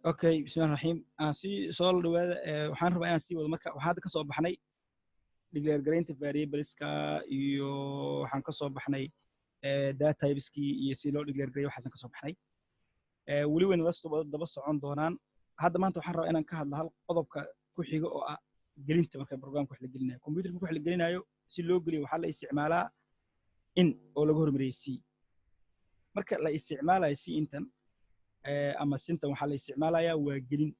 Okay, bismillahi raxiim. Aan sii soo dhawaada. Waxaan rabaa inaan sii wado. Marka waxaan hadda ka soo baxnay declare garaynta variableska iyo waxaan ka soo baxnay data typeskii iyo si loo declare gareeyo. Waxaasan ka soo baxnay. Weli wayna la daba socon doonaan. Hadda maanta waxaan rabaa inaan ka hadlo hal qodobka ku xiga oo ah gelinta. Marka programka wax la gelinayo, computerka marka wax la gelinayo, si loo geliyo waxaa la isticmaalaa in oo laga hormariyey c. Marka la isticmaalayo c intan ama sintan, waxaa la isticmaalayaa waa gelin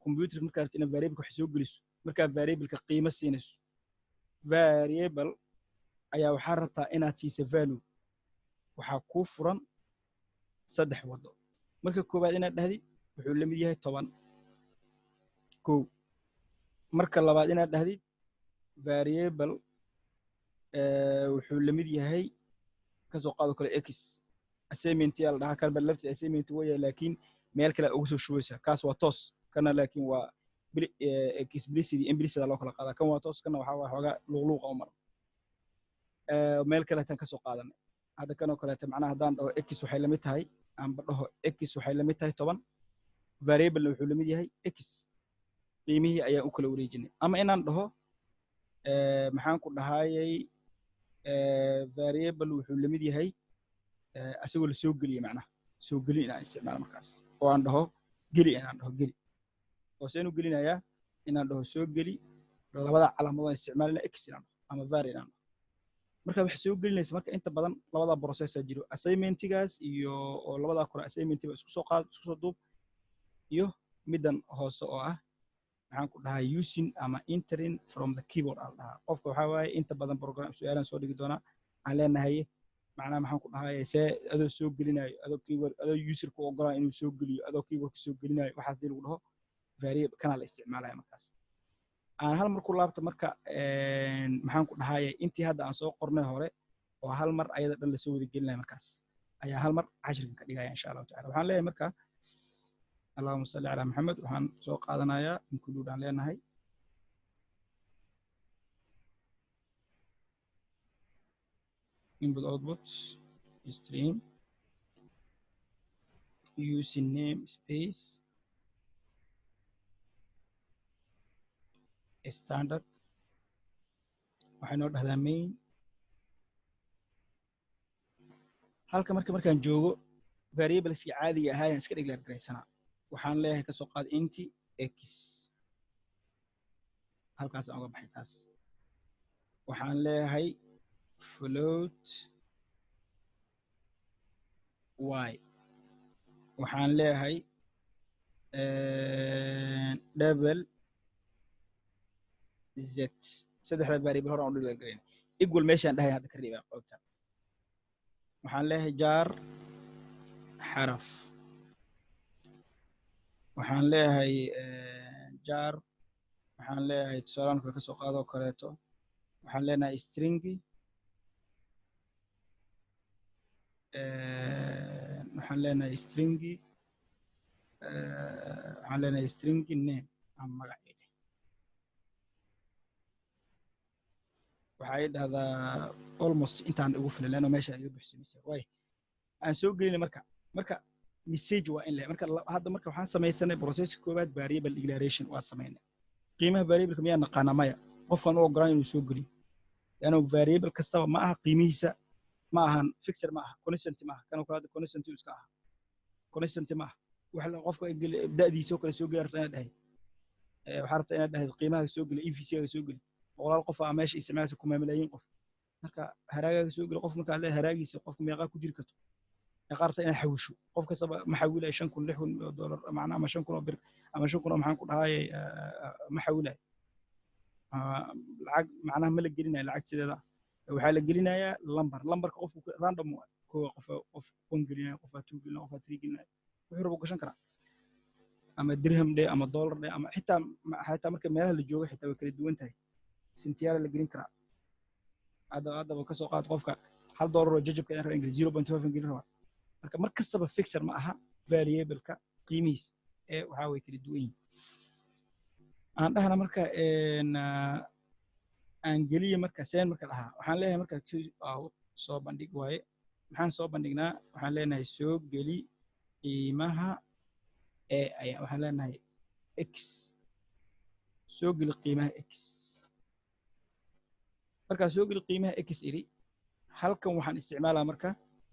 computer. Markaa rabto inaad variableka wax soo geliso, markaa variableka qiimo siinayso, variable ayaa waxaa rabtaa inaad siiso value, waxaa kuu furan saddex waddo. Marka koowaad inaad dhahdid wuxuu la mid yahay 10, kow. Marka labaad inaad dhahdid variable wuxuu la mid yahay, kasoo qaado kale, x. Assignment yaa la dhahaa kan ba lafti, assignment waya, laakiin meel kale ugu soo shubaysa. Kaas waa toos, kana laakiin waa explicit iyo implicit loo kala qaadaa. Kan waa toos, kana waxaa waa xoogaa luuqluuqa u mara, meel kaleetan ka soo qaadanay. Hadda kanoo kaleeta, macnaha haddaan dhaho x waxay la mid tahay, aanba dhaho x waxay la mid tahay 10, variablena wuxuu la mid yahay x, qiimihii ayaan u kala wareejinay. Ama inaan dhaho, maxaan ku dhahayay, variable wuxuu la mid yahay asagoo la soo geliye, macnaha soo gelin inaan isticmaalo markaas oo aan dhaho geli, inaan dhaho geli oo seen u gelinayaa, inaan dhaho soo geli, labada calaamadoon isticmaalina, x inaan dhaho ama var inaan dhaho. Marka wax soo gelinaysa, marka inta badan labada processa jiro, assignmentigaas iyo oo labadaa kore assignmentiga isku soo qaad, isku soo duub, iyo middan hoose oo ah, maxaan ku dhahaa, using ama entering from the keyboard aa la dhahaa. Qofka waxaa waaye inta badan program su-aalaan soo dhigi doonaa aan leenahay, macnaha maxaan ku dhahay, see adoo soo gelinayo, adoo keyboard, adoo user ku ogolaa inuu soo geliyo, adoo keyboardka soo gelinayo, waxaas dii lagu dhaho variable kanaa la isticmaalaya. Markaas aan hal mar ku laabto. Marka maxaan ku dhahaye, intii hadda aan soo qornay hore oo hal mar ayada dhan lasoo wada gelinaya, markaas ayaa hal mar cashirkan ka dhigaya, insha Allahu tacala. Waxaan leeyahay marka, allahuma salli calaa Maxamed, waxaan soo qaadanayaa include aan leenahay input output stream using name space standard. Waxay noo dhahdaa main. Halka marka markaan joogo, variableski caadiga ahaa ayaan iska declare garaysanaa. Waxaan leeyahay, kasoo qaad, inti x. Halkaas aan uga baxay taas. Waxaan leeyahay float y. Waxaan leeyahay double z. Saddexda variable hore aan u declare garayna. Equal meeshaan dhahay hadda ka reebaa qobta. Waxaan leeyahay char xaraf. Waxaan leeyahay char. Waxaan leeyahay, tusaalaan kale kasoo qaadoo kaleeto, waxaan leenahay stringi. Waxaan leenahay stringi, waxaan leenahay stringi name ama magaceeda. Waxay dhahdaa almost intaan igu filan, leanno meesha iga buxsamaysa waay aan soo gelinay. Marka message waa in le marka hadda marka waxaan samaysanay processka koowaad, variable declaration waa samaynay. Qiimaha variableka miyaa naqaanaa? Maya. Qofkaan u ogolaan inuu soo geliyo, leanno variable kastaba ma aha qiimihiisa, ma ahan fixer, ma aha constant, ma aha kanoo kale. Hadda constant iska aha, constant ma aha. Wax qofka da'diisa oo kale soo geli rabta inaad dhahayd, waxaa rabta inaad dhahayd qiimaha soo geli, EVC-ga soo geli. Boqolaal qof aa meesha isticmaalaysa, kuma malaayiin qof. Marka haraagaaga soo geli qof, marka aad leedahay haraagiisa qofka meeqaa ku jiri karto, meeqaa rabta inaad xawisho? Qof kastaba ma xawilayo 5,000, 6,000 oo dollar macnaa, ama 5,000 oo bir, ama 5,000 oo, maxaan ku dhahaye, ma xawilayo lacag. Macnaha ma la gelinayo lacag sideeda, waxaa la gelinayaa lambar. Lambarka qofku random waay. Kowa qof qof 1 gelinaya, qofaa 2 gelinaya, qofaa 3 gelinaya, wuxuu rabo gashan karaa, ama dirham dhe ama dollar dhe, ama xitaa marka meelaha la joogo xitaa way kala duwan tahay, sintiyaala la gelin karaa. Haddaba kasoo qaad qofka $1 oo jajabka inaan raba ingeli, 0.5 gelin rabaa. Marka mar kastaba fixer ma aha variableka qiimihiisa ee waxaa way kala duwan yihiin. Aan dhahna marka aan geliye, marka seen marka dhahaa, waxaan leeyahay marka out soo bandhig waaye. Maxaan soo bandhignaa? Waxaan leenahay soo geli qiimaha A ayaa waxaan leenahay x, soo geli qiimaha x. Markaa soo geli qiimaha x iri, halkan waxaan isticmaalaa marka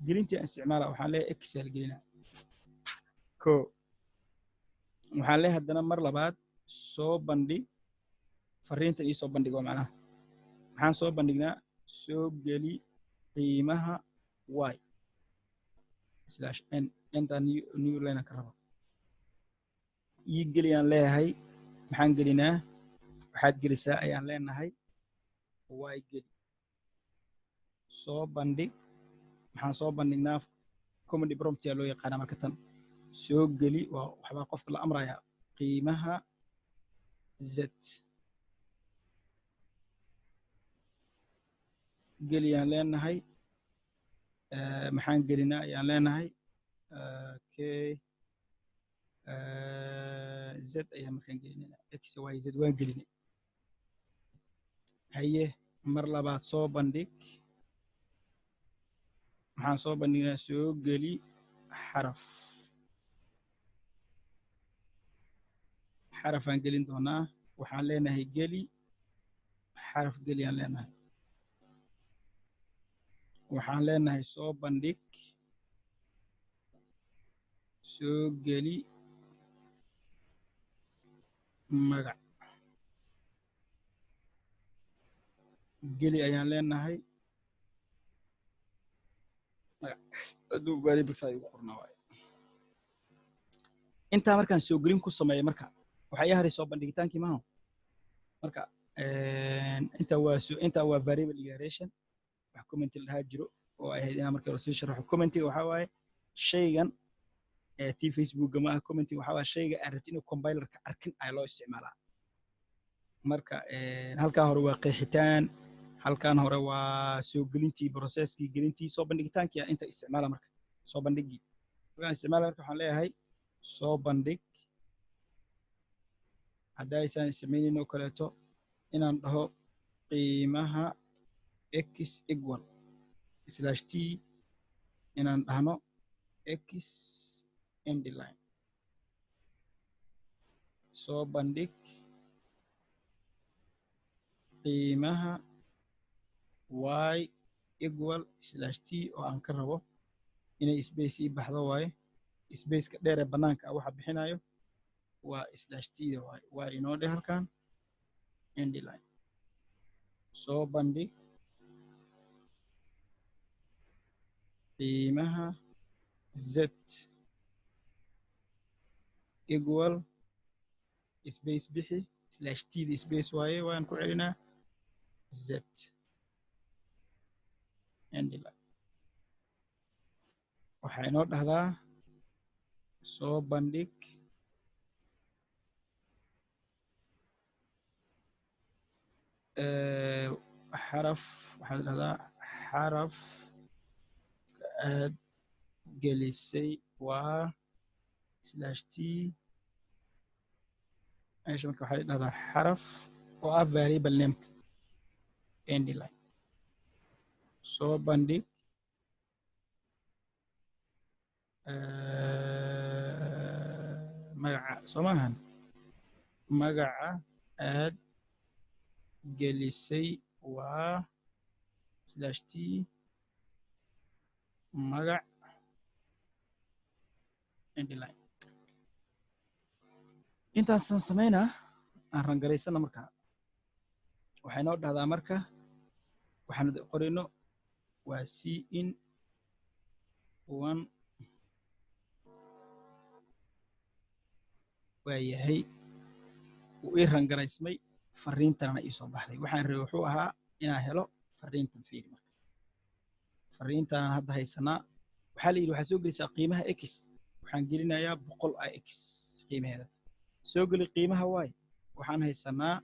gelintii aan isticmaalaa, waxaan leeyahay x aa gelinaa ko. Waxaan leeyahay haddana mar labaad soo bandhig fariintan, ii soo bandhig. Oo macnaha maxaan soo bandhignaa? Soo geli qiimaha y slash n. Intaa new line ka raba ii geliyaan leeyahay. Maxaan gelinaa? Waxaad gelisaa ayaan leenahay y geli. Soo bandhig, maxaan soo bandhignaa? Command prompt yaa loo yaqaanaa. Marka tan soo geli waa waxbaa qofka la amrayaa, qiimaha z geliyaan leenahay. Maxaan gelinaa ayaan leenahay? Okay, z ayaan markaan gelinayna. X, y, z waan gelinay. Haye, mar labaad soo bandhig. Maxaan soo bandhignaa? Soo geli xaraf. Xarafaan gelin doonaa. Waxaan leenahay geli xaraf, geliyaan leenahay. Waxaan leenahay soo bandhig, soo geli magac, geli ayaan leenahay magac. Hadduu variable saa igu qornaa waaye. Intaa markaan soo gelin ku sameeyo, marka waxaa ii haray soo bandhigitaankii maaha. Marka intaa waa variable declaration. Wax comment la dhahaa jiro oo ay ahayd inaan marka hore sii sharaxo. Commentiga waxaa waaye shaygan tii Facebookga ma aha. Commentiga waxaa waaye shayga aad rabtid inuu compilerka arkin ayaa loo isticmaalaa. Marka halkaa hore waa qeexitaan, halkan hore waa soo gelintii, processkii gelintii, soo bandhigitaankii aan inta isticmaala. Marka soo bandhigii markaan isticmaala, marka waxaan leeyahay soo bandhig. Haddaysaan samaynayn oo kaleeto, inaan dhaho qiimaha x equal slash t, inaan dhahno x endline. Soo bandhig qiimaha y equal slash t, oo aan ka rabo inay space ii baxdo waaye. Spaceka dheer ee bannaanka ah waxa bixinayo waa slash t da waaye. Waa inoo dheh halkan endline. Soo bandhig qiimaha z equal space bixi, slash t da space waaye, waan ku celinaa, z endline. Waxaa inoo dhahdaa soo bandhig xaraf. Waxaad dhahdaa xaraf aad gelisay waa slash t. Meesha marka waxaad dhahdaa xaraf oo ah variable nameka endline. Soo bandhig magaca, soo maahan? Magaca aad gelisay waa slash t magac endline. Intaasaan samaynaa, aan rangaraysana. Markaa waxay noo dhahdaa, marka waxaan qorayno waa c in one waa yahay. Wuu ii rangaraysmay, fariintanana ii soo baxday. Waxaan rabay wuxuu ahaa inaan helo fariintan. Fiiri, marka fariintanan hadda haysanaa. Waxaa la yidhi waxaad soo gelisaa qiimaha x. Waxaan gelinayaa 100 a x qiimaheeda. Soo geli qiimaha y, waxaan haysanaa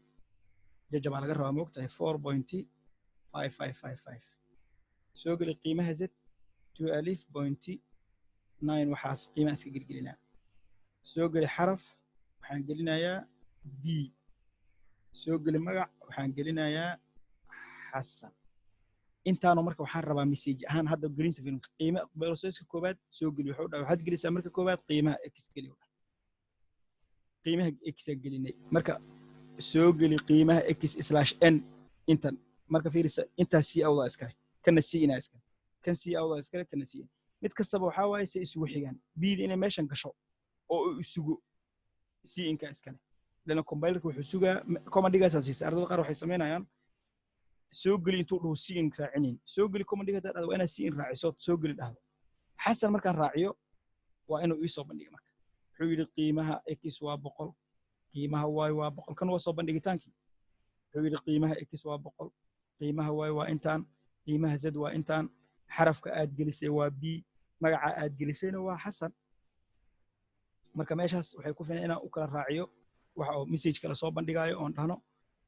jajabaa laga rabaa, moogtahay, 4.5555. Soo geli qiimaha z, 12.9. Waxaas qiimaha iska gelgelinaa. Soo geli xaraf, waxaan gelinayaa b. Soo geli magac, waxaan gelinayaa Xasan. Intaanu marka waxaan rabaa message ahaan hadda gelinta. Filim qiime processka koowaad soo geli wuxuu dhahay waxaad gelisaa marka koowaad qiimaha x geli u dhahay. Qiimaha x aan gelinay. Marka soo geli qiimaha x slash n intan. Marka fiirisa, intaas c out-da iskale, kana c in-aa iskale, kan c out-da iskale, kana c in. Mid kastaba waxaa waaye say isugu xigaan. Bida inay meeshan gasho oo uu isugu c in-ka iskale, lana compilerka wuxuu sugaa commandigaasaa siisay. Ardada qaar waxay samaynayaan soo geli intuu dhaho c in raacinayn. Soo geli commandiga haddaad dhahdo, waa inaad c in raaciso. Soo geli dhahdo Xasan markaan raaciyo, waa inuu ii soo bandhiga. Marka wuxuu yidhi qiimaha x waa 100, qiimaha y waa 100. Kan waa soo bandhigitaankii. Wuxuu yidhi qiimaha x waa 100, qiimaha y waa intaan, qiimaha z waa intaan, xarafka aad gelisay waa b, magaca aad gelisayna waa Xasan. Marka meeshaas waxay ku filan inaan u kala raaciyo waxa oo message kala soo bandhigaayo oon dhahno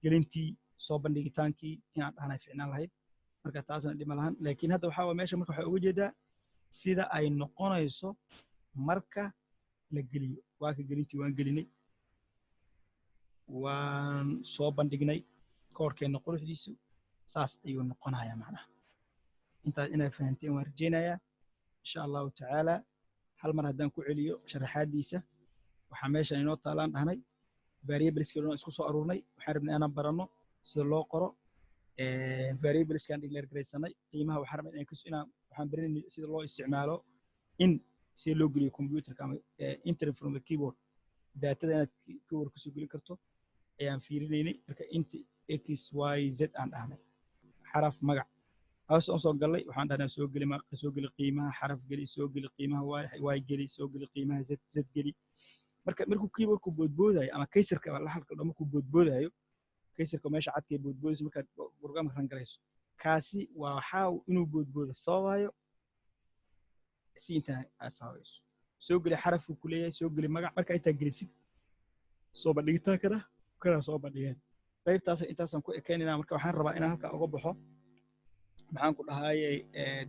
gelintii, soo bandhigitaankii inaan dhahnay ficnaan lahayd. Marka taasna dhima lahan, laakiin hadda waxaa waa meesha. Marka waxaa uga jeedaa sida ay noqonayso marka la geliyo. Waa ka gelintii, waan gelinay, waan soo bandhignay. Koorkeenna quruxdiisu saas ayuu noqonayaa. Macnaha intaas inaad fahanteen waan rajaynayaa, insha Allahu tacaala. Hal mar haddaan ku celiyo sharaxaaddiisa, waxaa meeshan inoo taalaan dhahnay variableski dhan isku soo aruurnay. Waxaan rabnay inaan baranno sida loo qoro variableskaan declare garaysanay. Qiimaha waxaan rabnay inaan waxaan baranay sida loo isticmaalo in sida loo geliyo computerka ama entering from the keyboard, daatada inaad keyboard kusoo gelin karto ayaan fiirinaynay. Marka int x, y, z aan dhahnay, xaraf, magac. Hoos aan soo gallay, waxaan dhahnay soo geli, soo geli qiimaha, xaraf geli, soo geli qiimaha y, y geli, soo geli qiimaha z, z geli. Marka markuu keyboardku boodboodayo ama cursorka la halka dhan markuu boodboodayo, cursorka meesha cadkee boodboodayso markaad programka run garayso, kaasi waa waxaa inuu boodboodo sababayo si intaan aad sababayso. Soo geli xarafku ku leeyahay, soo geli magac. Marka intaa gelisid, soo bandhigitaankana kana soo bandhigeen. Qaybtaas intaasaan ku ekaynayna. Marka waxaan rabaa inaan halkaa uga baxo, maxaan ku dhahayay,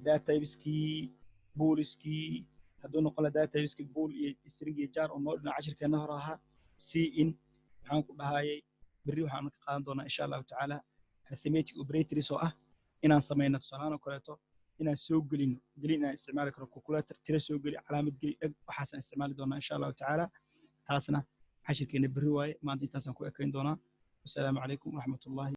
data typeskii, booliskii hadduu noqon la data typeskii bool iyo string iyo char oo noo dhina cashirkeenna hore ahaa, c in. Maxaan ku dhahayay, berri waxaan ka qaadan doonaa, insha Allahu tacaala, arithmetic operators oo ah inaan samayno tusaalahaan oo kaleeto inaan soo gelino gelin, inaan isticmaali karo calculator, tiro soo geli, calaamad geli, dheg. Waxaasaan isticmaali doonaa, insha Allahu tacaala. Taasna cashirkeena berri waaye. Maanta intaasaan ku ekayn doonaa. Wasalaamu calaykum waraxmatullahi.